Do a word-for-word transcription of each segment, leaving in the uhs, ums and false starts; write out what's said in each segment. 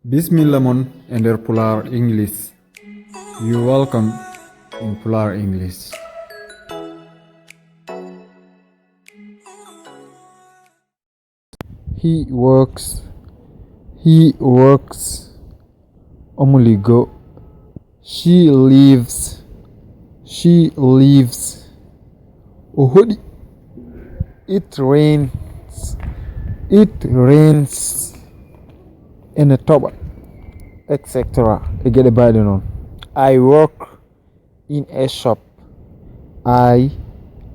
Bismilla mon e nder Pulaar English. You welcome in Pulaar English. He works. He works. Omo liggoo. She lives. She lives. O hoɗi. It rains. It rains. Ene toɓa. Et cetera. E geɗe baaɗe noon. I work in a shop. I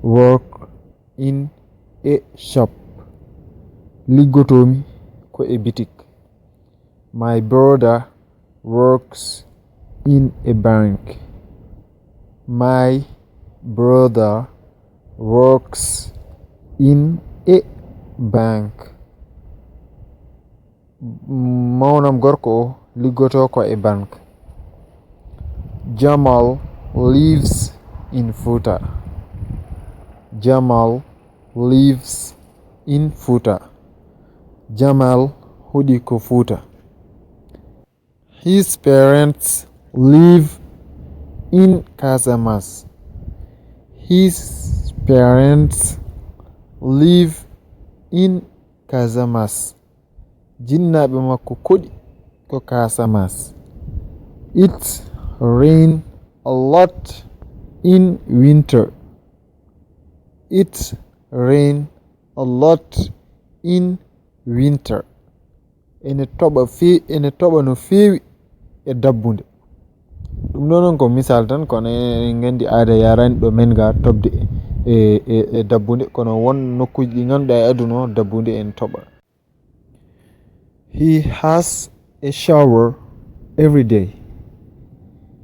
work in a shop. Liggotoomi ko e bitik. My brother works in a bank. My brother works in a bank. Mawnam gorko o liggotoo ko e bank. Jamal lives in Fuuta. Jamal lives in Fuuta. Jamal hoɗi ko Fuuta. His parents live in Casamance. His parents live in Casamance. Jinnaaɓe makko koɗi ko Casamance. It rain a lot in winter. It rain a lot in winter. Ene toɓa fe-, ene toɓa no feewi e dabbunde. Ɗum ɗo noon ko misal tan, kono eɗen nganndi aada yaraani ɗo men ga toɓde e, e, e dabbunde, kono won nokkuuji ɗi ngannduɗaa e aduna o dabbunde ene toɓa. He has a shower every day.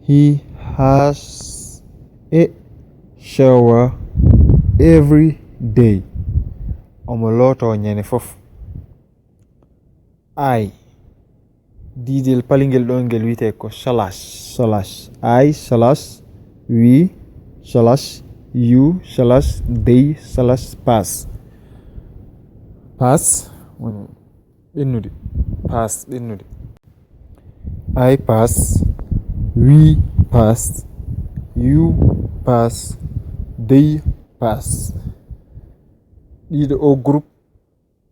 He has a shower every day. Omo looto ñande fof. I. Diidel palingel ɗo ngel wiyetee ko slash, slash. I slash, we slash, you slash, they slash, pass. Pass woni ɓennude. Pass ɓennude. I pass, we pass, you pass, they pass. Ɗiɗo o groupe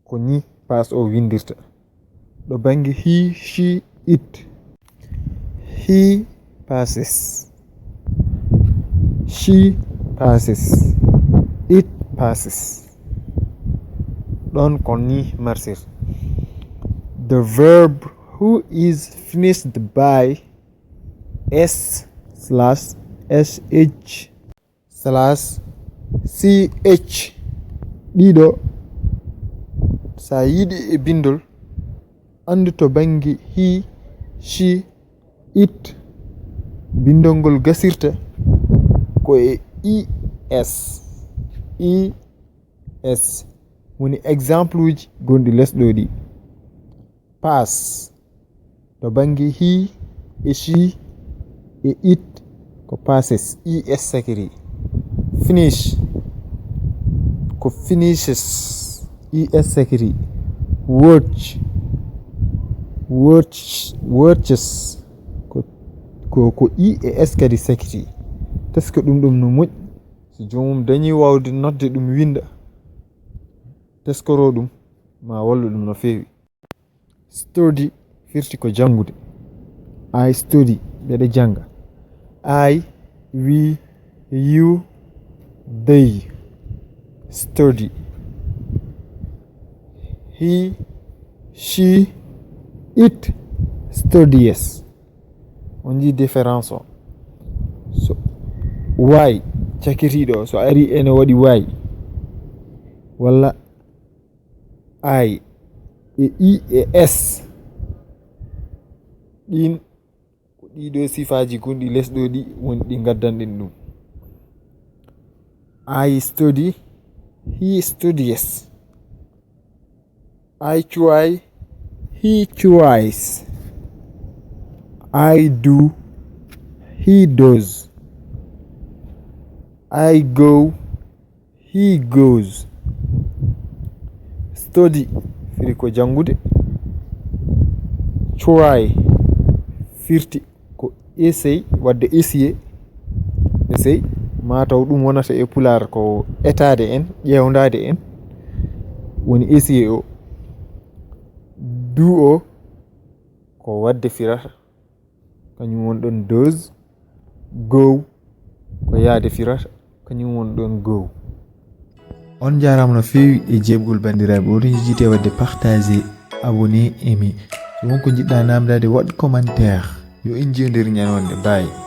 ko ni pass o windirta. Ɗo bannge he, she, it. He passes. She passes. It passes. Ɗon ko ni marsir. The verb who is finished by S slash S H slash C H. Ɗiɗo, so a yiɗi e bindol, anndu to bannge he, she, it, bindol ngol gasirta ko e E S. E S woni exemple uji gonɗi les ɗo ɗi. Pass. To bannge he e she e it ko passes, E S sakiri. Finish ko finishes, E S sakiri. Watch, watch, watches ko, ko, ko E e S kadi sakiri. Tesko ɗum ɗum no moƴƴi. So joomum dañii waawde nodde ɗum winnda, teskoroo ɗum, ma wallu ɗum no feewi. Study firti ko janngude. I study, mbeɗa jannga. I, we, you, they study. He, she, it studies. On njii différence o. So Y cakitiiɗo o, so ari ene waɗi Y. Walla I e E e S. Ɗin ko ɗiɗo sifaaji gonɗi les ɗo ɗi woni ɗi ngaddanɗen ɗum. I study, he studies. I try, he tries. I do, he does. I go, he goes. Study firi ko janngude. Try firti ko essayer, waɗde essayer. Essayer, ma taw ɗum wonata e pulaar ko etaade en, ƴeewndaade en. Woni essayer o. Do o ko waɗde firata, kañum woni ɗon does. Go ko yahde firata, kañum woni ɗon go. On njaaraama no feewi e jeeɓgol banndiraaɓe. Oɗon njejjitee waɗde partager, abonner, aimer. So won ko njiɗɗa naamndaade, waɗ commentaire. Yo en njiyodir ñande wonde. Bye.